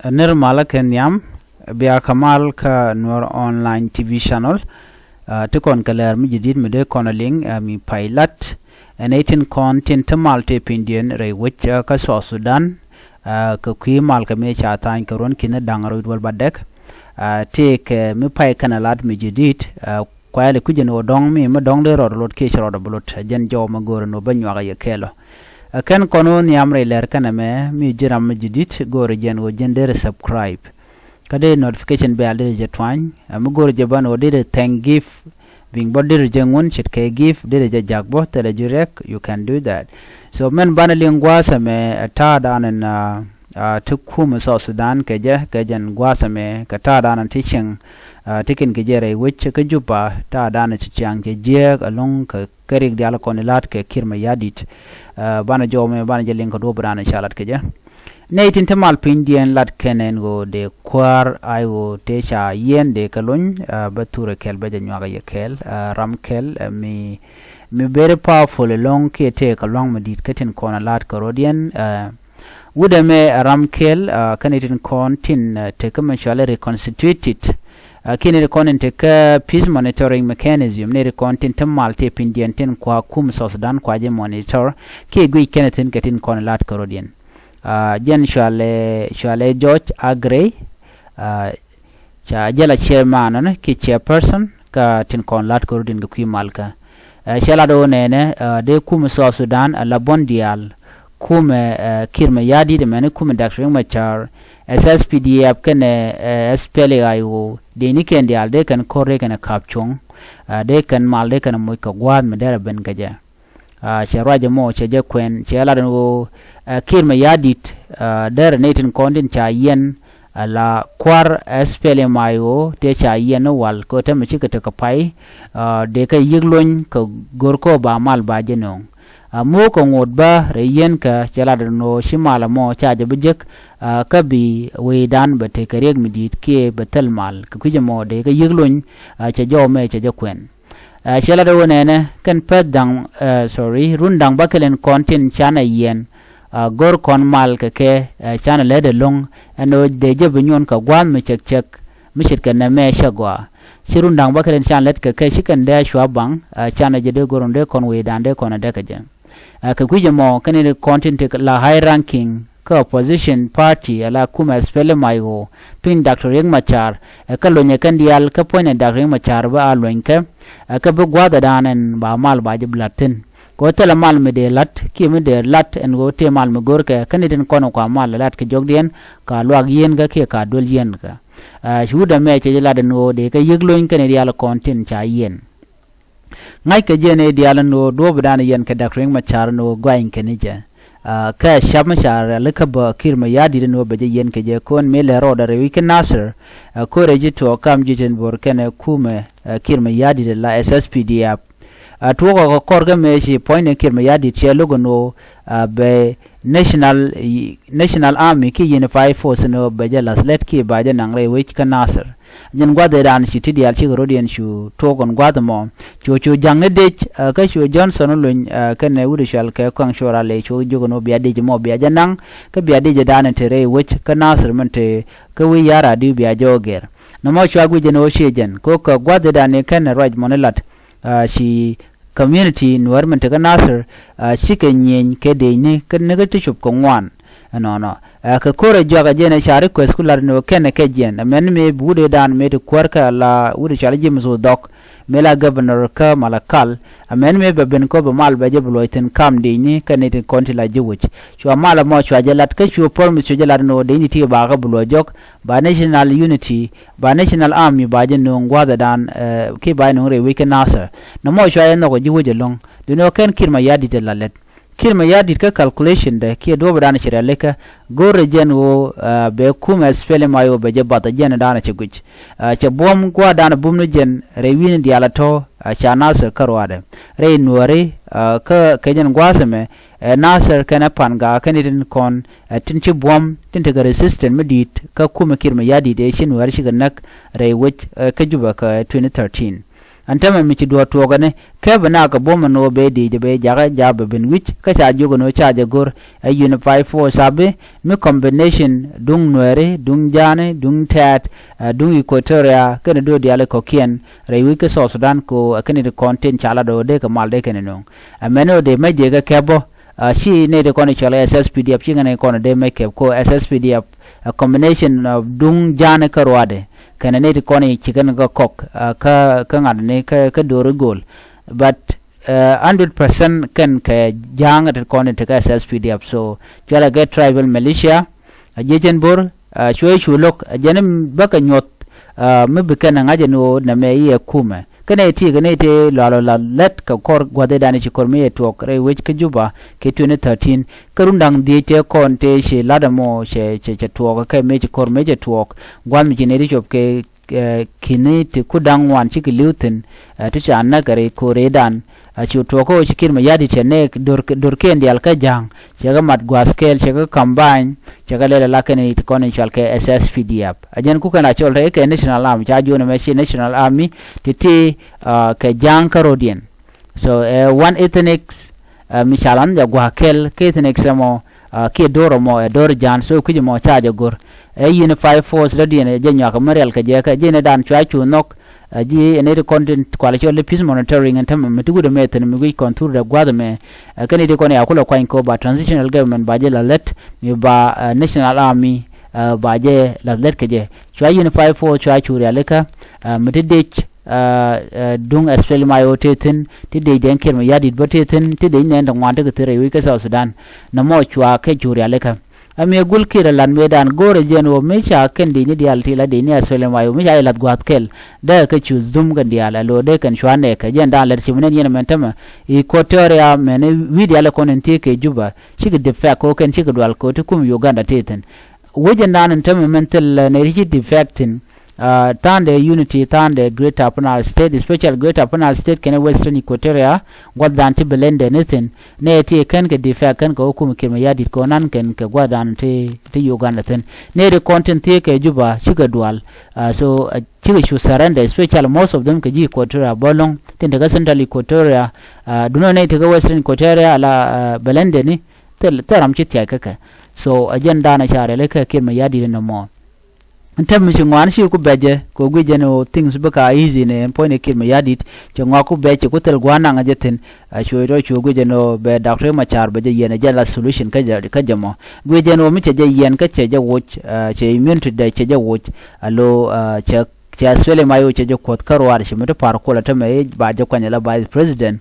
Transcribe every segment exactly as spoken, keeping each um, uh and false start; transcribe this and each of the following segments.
Nir malä kɛ nhiam, bia kɛ mal kä Nuer Online T V channel. Ti kɔn kɛ lɛr mi jadid mi dee kɔn a liŋ, mi pay lat ɛn ɛ tin kɔn tin ti mal tëë pinydiɛn rɛy wec kä South Sudan. Kɛ kui̱ mal kɛ mi ca tha̱a̱ny kɛ ruɔ̱n ki̱n da̱ŋ rɛw duɔl ba dɛk. Tëë kɛ mi pay kɛn a lat mi jadid. Kuayɛ li kui̱cɛ ni wä dɔ̱ŋ mi mi dɔ̱ŋ dee rɔɔd lot kiɛ ci rɔɔd a bi lot, jɛn jɔw mi go̱o̱rɛ ni wä bä nyuak a yɛ kɛɛl ɔ. Ɛ kɛn kɔn wä nhiam rɛy lɛr kɛnɛ mɛ mi ji̱ ram mi ji̱ di̱t go̱o̱rɛ jɛn wä jɛn derɛ subscribe. Kä dee notification bell derɛ jɛ tuany. Ɛ mi go̱o̱rɛ jɛ bän wä derɛ thank give. Biŋ bä derɛ jɛ ŋun ce̱tkɛ give derɛ jɛ jak bä thilɛ ji̱ rɛk, you can do that. So mɛn banɛ liŋ gua̱a̱th ɛmɛ ɛ ta̱a̱ da̱a̱n ɛn ti kum South Sudan kɛ jɛ kɛ jɛn gua̱a̱th ɛmɛ kɛ ta̱a̱ da̱a̱n ɛn ti cieŋ ti kin kɛ jɛ rɛy wec kä Juba ta̱a̱ da̱a̱n ci ciaŋ cɛ jiääk ɛlɔ̱ŋ kɛ kɛ rik diaal kɔn ilat kɛ Kiir Mayardit. Banɛ jɔw mɛ banɛ jɛ liŋ kɛ duɔ̱p da̱a̱n ca lat kɛ jɛ. Nɛy tin te mal pinydiɛn lat kɛn ɛn ɣöö dee kuäär ay ɣöö tëë ca yiɛn dee kɛ lony. Bä thurɛ kɛl bä jɛ nyuak yɛ kɛl ram kɛl mi mi very powerful ɛlɔ̱ŋ kiɛ tëë kɛ lua̱ŋ mi di̱t kä tin kɔn a la̱t kɛ rɔ̱diɛn. Wut ɛmɛ ɛ ram kɛl kɛn itin kɔn tin tekä mi cuali reconstituted. Kiɛ ni kɔn in tekä peace monitoring mechanism ni kɔn tin te mal tëë pinydiɛn tin kua kum South Sudan kua jɛ monitor kiɛ guic kɛn ithin kɛ tin kɔn la̱t kɛ rɔ̱diɛn. Jɛn cualɛ cualɛ George Agrey. Ca jɛ la chairman ɔnɛ kiɛ chairperson kä tin kɔn la̱t kɛ rɔ̱diɛn kɛ kui̱ malkä. Cɛ lat ɣöö nɛnɛ dee kum South Sudan a la buɔ̱n diaal kumɛ Kiir Mayardit mɛni kumɛ Doctor Riek Machar, S S P D F kɛnɛ S P L A I O dee ni kɛn diaal dee kɛn ko̱r dee kɛn ka̱p cuɔ̱ŋ. Dee kɛn mal dee kɛn moc kɛ gua̱a̱th mi derɛ ben kɛ jɛ. Cɛ ruac ɛmɔ cɛ jɛ kuɛn cɛ lat ɛn ɣöö Kiir Mayardit derɛ nɛy tin kɔn tin ca yiɛn a la kua̱r S P L M I O tëë ca yiɛn ni wal kɛ tämɛ cikɛ tekɛ pay. Dee kɛ yi̱k lony kɛ go̱r kɔ ba mal ba jɛ nööŋ. A mo̱o̱k kɛ ŋot bä rɛy yiɛn kɛ cɛ lat ɛn ɣöö ci mal ɛmɔ ca jɛ bi jek. Kä bi wecdan bɛ tekɛ riɛk mi di̱i̱t kiɛ bɛ thil mal kɛ kui̱c ɛmɔ dee kɛ yi̱k lony. Cɛ jɔw mɛ cɛ jɛ kuɛn. Cɛ lat ɛ wä nɛnɛ kɛn pɛth da̱ŋ, sorry, run da̱ŋ bäkɛl in kɔn tin canɛ yiɛn. Go̱r kɔn mal kɛ kɛ canɛ lät ɛlɔ̱ŋ ɛn ɣöö dee jɛ bi nyuɔn kɛ gua̱a̱th mi cɛk cɛk mi ce̱tkɛ nɛmɛ cɛ gɔaa. Ci run da̱ŋ bäkɛl in canɛ lät kɛ kɛ ci kɛn dee a cua baŋ. Canɛ jɛ dee go̱r in dee kɔn wecdan dee kɔn ɛ dee kɛ jɛ. Kɛ kui̱c ɛmɔ kɛn in kɔn tin ti la high ranking kä opposition party ala kumɛ S P L M I O piny Doctor Riek Machar. Ɛ kä lonyɛ kɛn diaal kä puɔ̱nyɛ Doctor Riek Machar bä a lony kɛ. Ɛ kä bi gua̱a̱th ɛ da̱a̱n ɛn ba mal ba jɛ bi la̱t thi̱n. Kɛ ɣöö thilɛ mal mi dee la̱t kiɛ mi dee la̱t ɛn ɣöö tëë mal mi go̱rkɛ kä ni tin kɔn kua mal ɛ la̱t kɛ jɔkdiɛn ka luak yieenkä kiɛ ka duel yieenkä. Ci wut ɛmɛ cɛ jɛ la̱t ɛn ɣöö dee kɛ yi̱k lony kɛn diaal kɔn tin ca yiɛn. Ŋa̱ckɛ jɛ ni diaal ni ɣöö duɔ̱ɔ̱p dan yɛn kɛ Doctor Riek Machar ni ɣöö gɔany kɛn ni jɛ. Kɛ cap mi ca riali kä bä Kiir Mayardit ni ɣöö bɛ jɛ yɛn kɛ jɛ ko̱n mi lɛ rɔɔdɛ rɛy wi̱c kä Nasir. Ko̱rɛ ji̱ tuɔɔk kam ji̱ tin bo̱r kɛnɛ kumɛ Kiir Mayardit la S S P D F. Tuɔɔk ɔ kɛ kɔr kä mëë ci puɔ̱ny ni Kiir Mayardit cɛ lo̱k ni ɣöö bɛ National National Army ki Unified Force ni ɣöö bɛ jɛ la̱th lät ki ba jɛ naŋ rɛy wec kä Nasir. Jɛn gua̱th ëëdan ci ti diaal cikɛ rɔ̱diɛn cu tuɔɔk ɛn gua̱th ɛmɔ. Cu cu ja̱ŋ ni dec kä cu Johnson luny kɛnɛ wut cual kɛ kuaŋ cu ralɛ cu jiök ɛn ɣöö bia dec ɛmɔ bia jɛ naŋ. Kä bia dec ëëdan te rɛy wec kä Nasir min te kä wi̱i̱ ya̱r adiu bia jɛ ɣä gɛr. Nɔmɔ cua guic ɛn ɣöö ciɛ jɛn kɛ ɣöö kɛ gua̱th ëëdan ni kɛnɛ ruac mɔni lat. Ci community Nuäär min tekä Nasir cikɛ nyieny kɛ dëëcni kä ni kä ti cop kɛ ŋuan. Ɛnɔnɔ kɛ ko̱rɛ juak ɛ jɛn ɛ ca request ku lat ni wä kɛnɛ kɛ jiɛn ɛmɛn mëë bi wut ëëdan mëë ti kuäär kä la wut ɛ cual James Odhɔk mëë la governor kä Malakal. Ɛmɛn mëë bɛ ben kɔ bɛ mal bɛ jɛ bi luɔc thi̱n kam dëëcni kä ni ti kɔn ti la ji̱ wec. Cua mal ɛmɔ cua jɛ lat kä cua promise cua jɛ lat ni wä dëëcni ti bakä bi luɔc jɔk ba national unity ba national army ba jɛ nööŋ gua̱a̱thɛ dan ki ba jɛ nööŋ rɛy wec kä Nasir. Nɔmɔ cua jɛ nhɔk ɛ ji̱ wec ɛlɔ̱ŋ. Duni ɔ kɛn Kiir Mayardit ɛ la lɛt. Kiir Mayardit kä calculation dɛ kiɛ duɔ̱ɔ̱p dan cɛ rialikä. Go̱rɛ jɛn ɣöö bɛ kumɛ S P L M I O bɛ jɛ bath ɛ jɛn dan cɛ guic. Cɛ buɔ̱m gua̱a̱th dan bum ni jɛn rɛy wi̱ni diaal ɛ tɔ̱ ca Nasir kä ruaadɛ rɛy Nuääri. Kä kɛ jɛn gua̱a̱th ɛmɛ ɛ Nasir kɛnɛ Pangak kɛn itin kɔn ɛ tin ci buɔ̱m tin tekɛ resistance mi di̱i̱t kä kumɛ Kiir Mayardit ɛ ci Nuääri cikɛ näk rɛy wec kä Juba kɛ twenty thirteen. Ɛn tämɛ mi ci duɔ̱ɔ̱r tuɔɔkɛ ni kɛpɛ na kɛ buɔ̱mɛ ni ɣöö bɛ di̱i̱c bɛ jakä ja̱a̱p bɛ ben wi̱c kä ca jiök ɛn ɣöö ca jɛ go̱r ɛ unified force abi mi combination duŋ Nuɛri, duŋ Ja̱a̱ni, duŋ Tɛ̈t, ɛ duŋ Equatoria kɛnɛ do̱r diaal kɔ̱kiɛn rɛy wec kä South Sudan kɛ ɣöö ɛ kɛn ti kɔn tin ca lat ɣöö dee kɛ mal dee kɛn nööŋ. Ɛ mɛn ɣöö dee mɛ jek kɛ kɛp bä. Ci nɛy ti kɔn i̱ cɔl S S P D F ci ŋäni kɔn dee mɛ kɛp ko S S P D F a combination of duŋ Ja̱a̱ni kä ruaadɛ kɛnɛ nɛy ti kɔn i̱ ci kɛn kä kɔk kä kä ŋa̱t ni kä kä do̱r i̱ go̱o̱l. But hundred percent kɛn kɛ Ja̱a̱ŋ ti kɔn i̱ ti kä S S P D F. So cualɛ kɛ tribal militia a jiecɛn bo̱r cuɛ cu lo̱k a jɛn bäkɛ nyuɔ̱th mi bi kɛn ŋa̱c ɛn ɣöö nɛmɛ i̱ ɛ kumɛ. Kɛnɛ ti kɛnɛ ti lual ɔ la lät kɛ kɔr gua̱thidan ci kɔr mi yɛ tuɔɔk rɛy wec kä Juba kɛ twenty thirteen. Kä run da̱ŋ dhiec tëë kɔn tëë ci lat ɛmɔ cɛ cɛ cɛ tuɔɔk kɛ mëë ci kɔr mëë cɛ tuɔɔk gua̱th mi ci nɛy ti cop kɛ ki̱ni ti ku da̱ŋ ŋuan cikɛ li̱w thi̱n. Ti ca näk kɛ rɛy ko̱r rɛydan a cu tuɔɔk kä ɣöö ci Kiir Mayardit cɛ nɛɛk do̱r do̱rkiɛn diaal kä Ja̱a̱ŋ cɛ kɛ mat gua̱a̱th kɛɛl cɛ kɛ combine cɛ kɛ lɛl ala kɛnɛ ti kɔn in cual kɛ S S P D F. A jɛn kukɛn la cɔl rɛy kɛ National Army ca juɔ̱n ɛmɛ ci National Army ti ti kɛ Ja̱a̱ŋ kä ro̱diɛn. So ɛ one ethnics mi ca lan jɛ gua̱a̱th kɛɛl kɛ ethnics ɛmɔ kiɛ do̱r ɛmɔ ɛ do̱r Ja̱a̱ŋ. So kui̱c ɛmɔ ca jɛ go̱r ɛ unified force rɔ̱diɛn ɛ jɛ nyuak mi riɛl kɛ jɛ kɛ ji̱ ni dan cua cu nhɔk. Ji̱ ɛ nɛy ti kɔn tin kualɛ cɔl i̱ peace monitoring ɛn tämɛ mi ti wut ɛmɛ thi̱n mi guic kɔn thur dɛ gua̱th ɛmɛ. Ɛ kɛn i̱ ti kɔn ya kulɛ kuany kɔ ba transitional government ba jɛ la lät mi ba national army ba jɛ la lät kɛ jɛ. Cua unified force cua cu rialikä mi ti dec duŋ SPLM-IO tëë thi̱n ti dec dɛn Kiir Mayardit bä tëë thi̱n ti dec nɛn ti ŋuan ti kɛ thi̱n rɛy wec kä South Sudan. Nɔmɔ cua kɛ cu rialikä. Ɛ mi ɛ gul Kiir ɛ la̱t mëëdan go̱o̱rɛ jɛn ɣöö mi ca kɛn di̱cni diaal ti la di̱cni SPLM-IO mi ca jɛ la̱th gua̱a̱th kɛl dee kɛ cu dhum kɛn diaal ɛ lo̱o̱ dee kɛn cua nɛɛkɛ jɛn da̱a̱n lɛt ci mi nɛn yɛn ɛmɛn tämɛ. Equatoria mɛn wi̱i̱ diaal ɛ kɔn in thiee kɛ Juba cikɛ defect kɛ ɣöö kɛn cikɛ dual kɛ ɣöö ti kum Uganda tëë thi̱n. Wec ɛn da̱a̱n in tämɛ mɛn thil nɛy ti ci defect thi̱n. Tha̱a̱ŋdɛ Unity, tha̱a̱ŋdɛ Greater Upper Nile State, especially Greater Upper Nile State kɛnɛ Western Equatoria gua̱thdan ti Balindɛni thi̱n. Nɛy ti kɛn kɛ defect kɛn kɛ ɣöö kum Kiir Mayardit kɛ ɣöö nan kɛn kɛ gua̱thdan ti ti Uganda thi̱n. Nɛy ti kɔn tin thiee kɛ Juba cikɛ dual. So cikɛ cu surrender, especially most of them kɛ ji̱ Equatoria bä lo̱ŋ tin te kä Central Equatoria. Duundɛ nɛy te kä Western Equatoria la Balindɛni thil thil ram ci thiac kä kɛ. So ɛ jɛn da̱a̱n ɛ ca rialikä Kiir Mayardit ɛn ɛmɔ. Tɛm mi ci ŋuan ci ku bɛcɛ kɛ guic jɛn ɣöö things bä ka easy ni ɛn puɔ̱ny ni Kiir Mayardit. Cɛ ŋuak ku bɛc cɛ ku thil gua̱a̱r naŋ jɛ thi̱n. A cuɛ tɔ cuɛ guic jɛn ɣöö bɛ Doctor Machar bɛ jɛ yiɛn ɛ jɛ la solution kä jɛ kä jɛ mɔ. Guic jɛn ɣöö mi cɛ jɛ yiɛn kä cɛ jɛ woc cɛ immunity dɛ cɛ jɛ woc. A lo cɛ cɛ SPLM-IO cɛ jɛ kuɔth kä ruaar ci mi ti Par Kuol a tämɛ i̱ ba jɛ kuany ala vice president.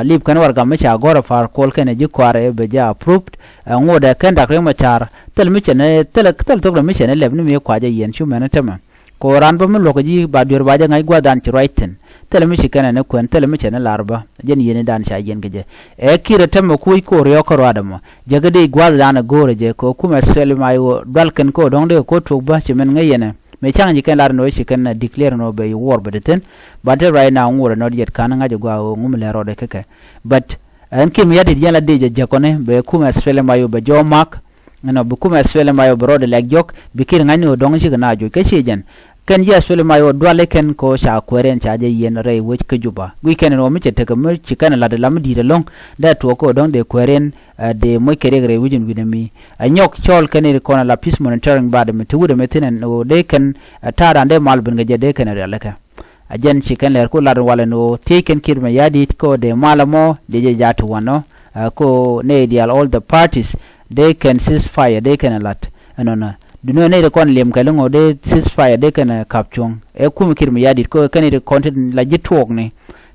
Lip kɛn warɛgak mi ca gɔ̱r ɛ Par Kuol kɛnɛ ji̱ kɔaarɛ bɛ jɛ approved. Ŋot ɛ kɛn Doctor Machar thil mi cɛ ni thil thil thok mi cɛ ni lɛp ni mi kuacä yɛn cu mɛn tämɛ. Kɛ ɣöö raan bä mi luɔ̱k ji̱ ba duer ba jɛ ŋa̱c gua̱thdan ci ruac thi̱n. Thil mi ci kɛn ɛ ni kuɛn thil mi cɛ ni lar bä jɛn yɛn i̱ dan ca yɛn kɛ jɛ. Ɛ Kiir ɛ tämɛ kuc kɛ ɣöö riɔ̱ɔ̱k kä ruaadɛ mɔ jɛ kɛ dee gua̱thdan ɛ go̱o̱rɛ jɛ kɛ ɣöö kumɛ SPLM-IO dual kɛn kɛ ɣöö dɔ̱ŋ dee kɛ ko̱r tuɔk bä ci mɛn ŋäc yɛn ɛ. Mëë ca̱ŋ ji̱ kɛn lar ni ɣöö ci kɛn ɛ declare ni ɣöö bɛ i̱ wuɔr bɛ ti thi̱n. But te right now ŋuɔ̱t ɛ nɔt yet ka̱n ŋa̱c ɛ gua̱a̱ ɣöö ŋum lɛr rɔɔdɛ kä kɛ. But ɛn Kiir Mayardit yɛn la dec ɛ jek kɔni bɛ kumɛ SPLM-IO bɛ jɔɔk mak. Ɛn ɔ bi kumɛ SPLM-IO bɛ rɔɔdɛ lɛk jɔk bi Kiir ŋa̱cni ɣöö dɔ̱ŋ cikɛ na joc kä ciɛ jɛn. Kɛn ji̱ SPLM-IO duali kɛn kɛ ɣöö ca kuɛɛr ɛn ca jɛ yiɛn rɛy wec kä Juba guic kɛn ɛn ɣöö mi cɛ tekɛ mi ci kɛn ɛ lat ɛ la mi di̱i̱t ɛlɔ̱ŋ. Dee tuɔɔk kɛ ɣöö dɔ̱ŋ dee kuɛɛr ɛn dee moc kɛ riɛk rɛy wec in wi̱nɛ mi. Ɛ nyɔk cɔɔl kɛn i̱ kɔn ala peace monitoring body mi te wut ɛmɛ thi̱n ɛn ɣöö dee kɛn ɛ ta̱a̱dan dee mal ben kɛ jɛ dee kɛn ɛ rialikä. A jɛn ci kɛn lɛr ku lat walɛ ni ɣöö thiec kɛn Kiir Mayardit kä ɣöö dee mal ɛmɔ dee jɛ jaat ti wanɔ. Kä ɣöö nɛy diaal all the parties dee kɛn ceasefire dee kɛn ɛ lat ɛnɔnɔ. Duundɛ nɛy ti kɔn liɛm kɛ liŋ ɣöö dee ceasefire dee kɛn ɛ ka̱p cuɔ̱ŋ ɛ kum Kiir Mayardit kä ɣöö kɛn i̱ ti kɔn tin la ji̱ tuɔɔkni.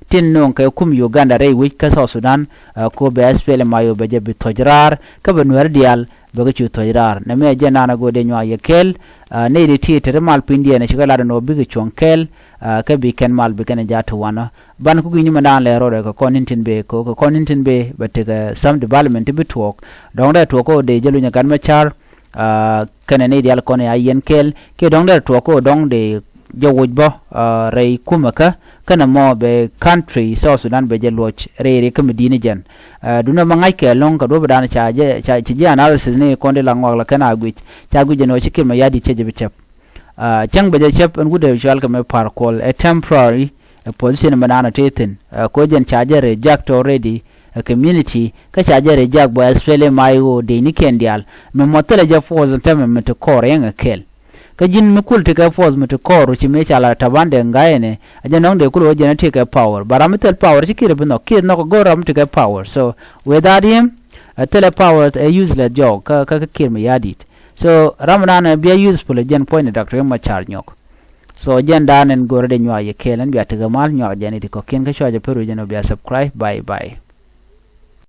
Tin nööŋ kɛ kum Uganda rɛy wec kä South Sudan. Kä ɣöö bɛ SPLM-IO bɛ jɛ bi thuɔ̱c raar kä bɛ Nuɛɛri diaal bɛ kɛ cu thuɔ̱c raar. Nɛmɛ ɛ jɛn naan ɛ go̱o̱r dee nyuak yɛ kɛɛl. Nɛy ti ti te ti mal pinydiɛn ɛ ci kɛ lat ɛn ɣöö bikɛ cuɔ̱ŋ kɛɛl. Kä bi kɛn mal bi kɛn ɛ jaat ti wanɔ. Ban ku gui̱ny ni mɛ daan lɛ rɔɔdɛ kɛ kɔn in tin bee kɛ kɛ kɔn in tin bee bɛ tekɛ some development ti bi tuɔɔk. Dɔ̱ŋ dee tuɔɔk kä dee jɛ luny ɛ gat mɛ car. Kɛnɛ nɛy diaal kɔn ɛ a yiɛn kɛɛl kiɛ dɔ̱ŋ dee tuɔɔk kä dɔ̱ŋ dee jɛ woc bä rɛy kumɛ kä kɛnɛ mɔ bɛ country South Sudan bɛ jɛ luɔc rɛy rɛy kä mi di̱i̱ni jɛn. Duundɛ mɛ ŋa̱ckɛ ɛlɔ̱ŋ kɛ duɔ̱p daan ca jɛ ca ci ji̱ analysis ni kɔn di la ŋɔak la kɛn a guic ca guic jɛ ni ɣöö ci Kiir Mayardit cɛ jɛ bi cɛp. Cäŋ bɛ jɛ cäp ɛn wut ɛ cual kɛ mɛ Par Kuol ɛ temporary. ɛ position mi naan ɔ tëë thi̱n, ɛ ko jɛn ca jɛ reject already ɛ community, kä ca jɛ reject bä SPLM-IO dec ni kiɛn diaal. Mi mɔ thilɛ jɛ force ɛn täämɛ mi ti kɔɔr yɛn ɛ kɛl. Kä ji̱n mi kul ti kɛ force mi ti kɔɔr ci mëë ca la Taban Deng Gai ɛnɛ, a jɛ nɔŋ dee kul ɣöö jɛn ɛ ti kɛ power. But ram mi thil power ci Kiir bi nhɔk, Kiir nhɔk go̱o̱r ram mi ti kɛ power. So without him, ɛ thilɛ power ɛ useless jɔk kä, kä, kä Kiir Mayardit. So ram mi naan ɛ bia useful ɛ jɛn puɔ̱ny ni Doctor Riek Machar Nyok. So jɛn daan ɛn go̱o̱rä dee nyuak yɛ kɛɛl, ɛn bia tekɛ mal nyuak jɛn iti kɔ̱kiɛn kä cua jɛ pär wi̱c ɛn ɔ bia subscribe. Bye bye.